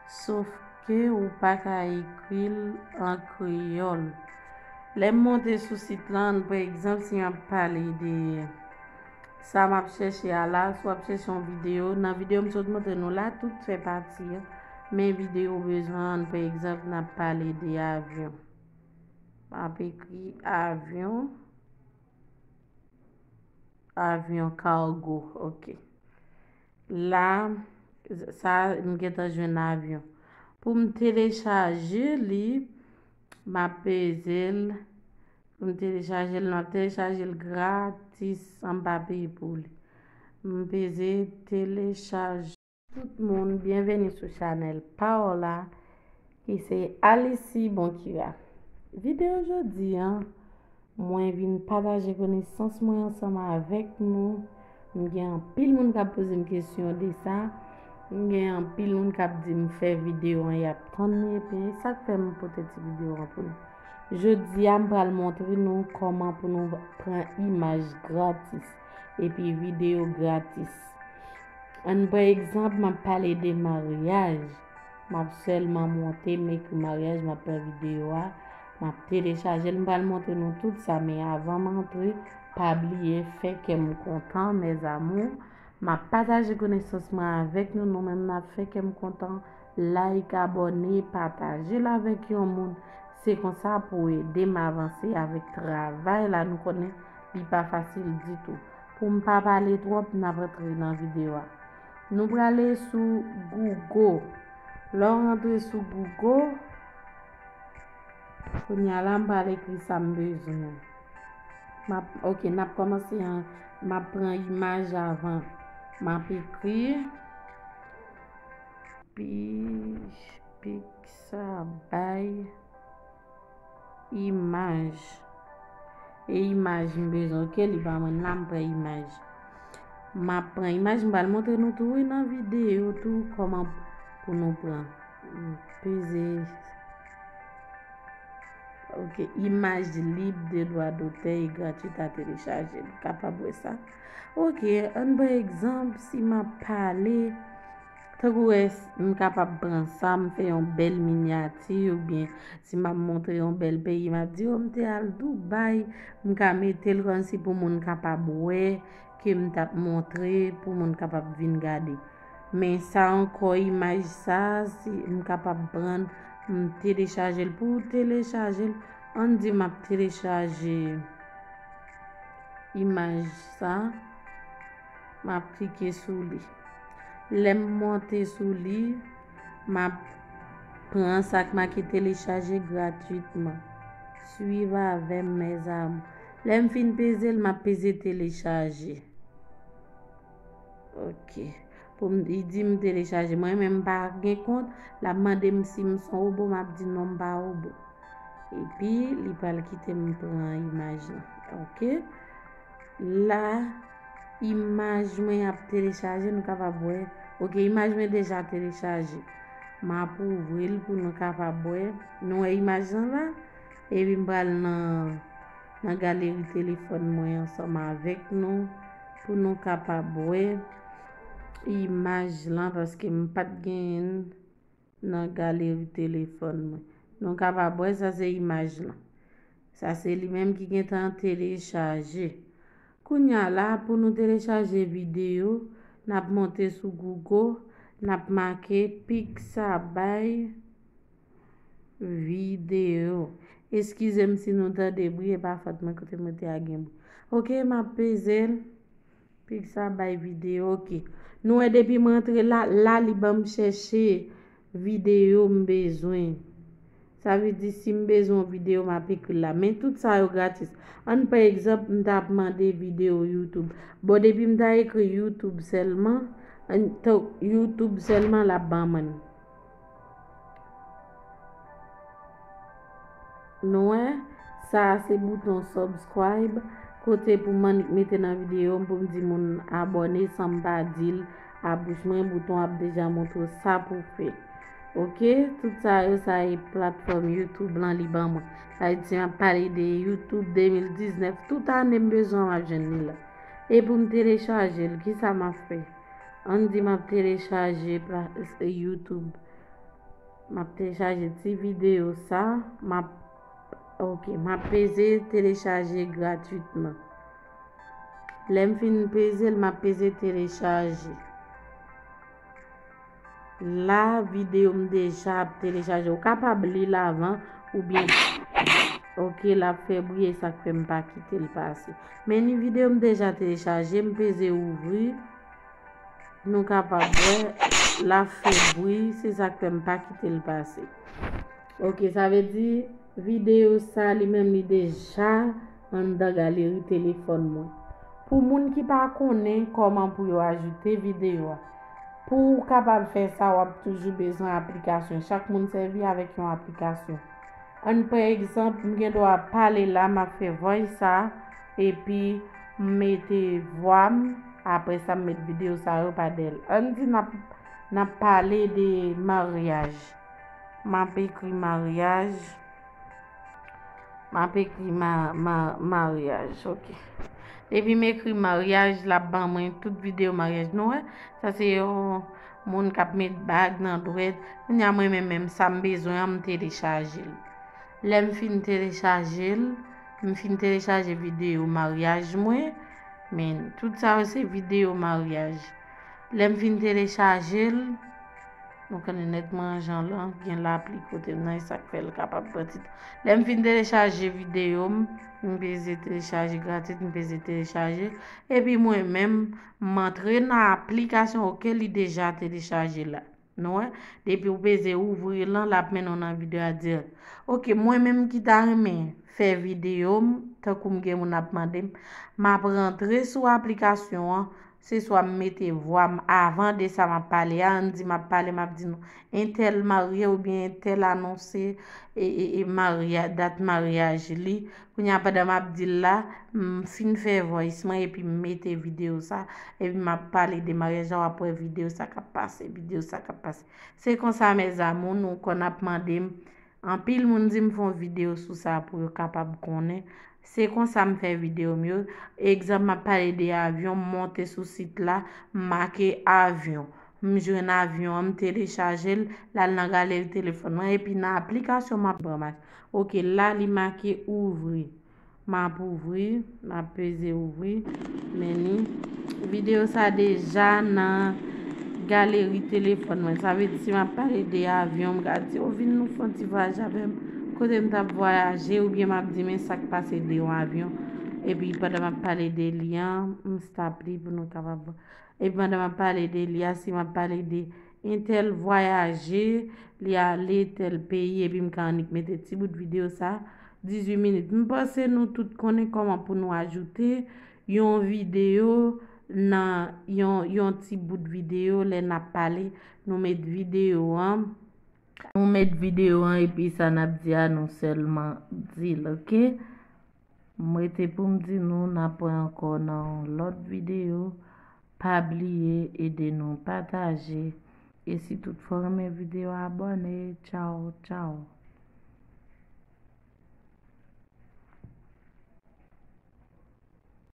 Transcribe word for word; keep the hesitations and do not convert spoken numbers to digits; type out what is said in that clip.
Sof ke ou pa ka ekri l an kreyòl. Lè m monte sou sit lan, pa egzanp, si m ap pale de sa m ap chèche a la, si w ap chèche yon videyo, nan videyo m sot montre nou la, tout fè pati an. Men videyo w bezwen an, pa egzanp, n ap pale de avyon. M ap ekri avyon. Avyon cargo, ok. La, sa, m gentan jwenn avyon. Pou m telechaje li, m ap peze l. Pou m telechaje l, m ap telechaje l gratis, san m pa peye pou li. M peze telechaje. Tout moun, byenveni sou chanèl pa w la, ki se Alici Bonkira. Videyo jodi a, mwen vin pataje konesans mwen ansanm avèk nou. M gen anpil moun k ap poze m kesyon de sa. M gen anpil moun k ap di m fè videyo an, y ap tann li, epi sa k fè m pote ti videyo an pou nou. Jodi a, m pral montre nou kòman pou nou pran imaj gratis, epi videyo gratis. Ann pran egzanp, m ap pale de maryaj. M ap sèlman monte, m ekri maryaj, m ap pran videyo a, m ap telechaje l, m pral montre nou tout sa, men avan m antre, pa bliye fè kè m kontan, mes amours. M ap pataje konesans mwen avèk nou, nou menm n ap fè kè m kontan, like, abòne, pataje l avèk yon moun. Se konsa pou ede m avanse avèk travay la, nou konnen li pa fasil ditou. Pou m pa pale twòp, n ap antre nan videyo a. Nou prale sou Google. Lè w rantre sou Google, kounye a la, m pral ekri sa m bezwen. M ap, ok, n ap kòmanse an, m ap pran imaj avan. M ap ekri Pi-, Pixabay imaj. E imaj m bezwen, ok, li pa mwen la, m pran imaj. M ap pran imaj, m pral montre nou tou, wi, nan videyo tou, kòman pou nou pran. M peze. Ok, imaj lib de dwa dotè e gratwit a telechaje. Nou kapab wè sa. Ok, ann pran egzanp, si m ap pale, tankou wè, m kapab pran sa, m fè yon bèl minyati, oubyen si m ap montre yon bèl peyi, m ap di, o, m te al Dubai, m ka mete l kòmsi pou moun kapab wè ke m t ap montre, pou moun kapab vin gade. Men sa ankò, imaj sa, si m kapab pran, m telechaje l. Pou telechaje l, ann di m ap telechaje imaj sa, m ap klike sou li. Lè m monte sou li, m ap pran sa k make telechaje gratwitman. Swiv avè m, mes amours. Lè m fin peze l, m ap peze telechaje. Ok. Pou m, li di m telechaje. Mwen menm m pa gen kont, l ap mande m si m se yon wobo, m ap di non, m pa wobo. Epi, li pral kite m pran imaj lan. Ok. La, imaj mwen ap telechaje, nou kapab wè. Ok, imaj mwen deja telechaje. M ap ouvri l pou nou kapab wè. Nou wè imaj lan la? Epi m pral nan, nan galeri telefòn mwen ansanm avèk nou pou nou kapab wè imaj lan, paske m pa t genyen l nan galeri telefòn mwen. Nou kapab wè sa se imaj lan. Sa se li menm ki gentan telechaje. Kounye a la, pou nou telechaje videyo, n ap monte sou Google, n ap make Pixabay videyo. Eskize m si nou tande bri, e pa fòt mwen, kote mwen te a gen bri. Ok, m ap peze l. Pixabay videyo, ok. Nou wè depi m rantre la, la li ban m chèche videyo m bezwen. Sa vle di si m bezwen yon videyo, m ap ekri l la. Men tout sa yo gratis. Ann pa egzanp, m t ap mande videyo YouTube. Bon, depi m ta ekri YouTube sèlman, ann, to-, YouTube sèlman l ap ban mwen. Nou wè, sa a se bouton subscribe, kote pou m annik mete nan videyo m pou m di moun abòne san m pa di l a bouch mwen, bouton ap deja montre w sa pou fè. Ok, tout sa yo, sa e platfòm YouTube lan li ban mwen. Sa vle di si m ap pale de YouTube de mil diznèf, tout ane m bezwen an m ap jwenn li la. E pou m telechaje l, kisa m ap fè? Ann di m ap telechaje pla-, YouTube. M ap telechaje ti videyo sa. M ap, ok, m ap peze telechaje gratwitman. Lè m fin peze l, m ap peze telechaje. La, videyo m deja ap telechaje. Ou kapab li l avan, oubyen, ok, l ap fè bri, e sa k fè m pa kite l pase. Men ni videyo m deja telechaje, m peze ouvri. Nou kapab wè, l ap fè bri, se sa k fè m pa kite l pase. Ok, sa vle di, videyo sa li menm li deja anndan galeri telefòn mwen. Pou moun ki pa konnen kòman pou yo ajoute videyo a, pou w kapab fè sa, w ap toujou bezwen aplikasyon. Chak moun sèvi avèk yon aplikasyon. Ann pran egzanp, m gen dwa pale la, m ap fè voice sa, epi m mete vwa m, apre sa m met videyo sa yo pa dèyè l. Ann di n ap, n ap pale de maryaj. M ap ekri maryaj. M ap ekri ma, ma, maryaj, ok. Depi m ekri maryaj, l ap ban mwen tout videyo maryaj. Nou wè, sa se yon moun k ap met bag nan dwèt. Kounye a mwen menm, menm sa m bezwen an, m telechaje l. Lè m fin telechaje l, m fin telechaje videyo maryaj mwen, men tout sa yo se videyo maryaj. Lè m fin telechaje l, nou konnen nèt mwen an jan lan, gen lapli kote m nan, e sa k fè l kapab pran ti tan. Lè m fin telechaje videyo m, m peze telechaje gratwit, m peze telechaje, epi mwen menm, m antre nan aplikasyon, ok, li deja telechaje la. Nou wè, depi w peze ouvri l lan, l ap mennen w nan videyo a dirèk. Ok, mwen menm ki ta renmen fè videyo m, tankou m gen moun ap mande m, m ap rantre sou aplikasyon an, se swa m mete vwa m avan de sa m ap pale a, ann di m ap pale, m ap di nou, entèl marye oubyen entèl anonse, e, e, e marya-, dat maryaj li. Kounye a pandan m ap di l la, m fin fè voice mwen epi m mete videyo sa, epi m ap pale de maryaj la, w ap wè videyo sa k ap pase, videyo sa k ap pase. Se konsa, mes amours, nou konn ap mande m, anpil moun di m fè yon videyo sou sa pou yo kapab konnen. Se konsa m fè videyo m yo. Egzanp, m ap pale de avyon, m monte sou sit la, m make avyon. M jwenn avyon an, m telechaje l, l al nan galeri telefòn mwen, epi nan aplikasyon m ap pran make. Ok, la li make ouvri. M ap ouvri, m ap peze ouvri. Men ni videyo sa deja nan galeri telefòn mwen. Sa vle di si m ap pale de avyon, m ka di, "O, vin nou fè yon ti vwayaj avè m." Kote m t ap vwayaje, oubyen m ap di, "Men sa k pase de yon avyon." Epi pandan m ap pale de li an, m stop li pou nou kapab Epi pandan m ap pale de li a, si m ap pale de entèl vwayaje, li ale tèl peyi, epi m ka annik mete ti bout videyo sa, dizuit minit. M panse nou tout konnen kòman pou nou ajoute yon videyo nan yon, yon ti bout videyo lè n ap pale, nou met videyo an, nou met videyo an, epi sa n ap di a, nou sèlman di l, ok? M rete pou m di nou, n ap wè ankò nan yon lòt videyo. Pa bliye ede nou pataje. E si tout fwa w renmen videyo a, abòne. Tchaw, tchaw.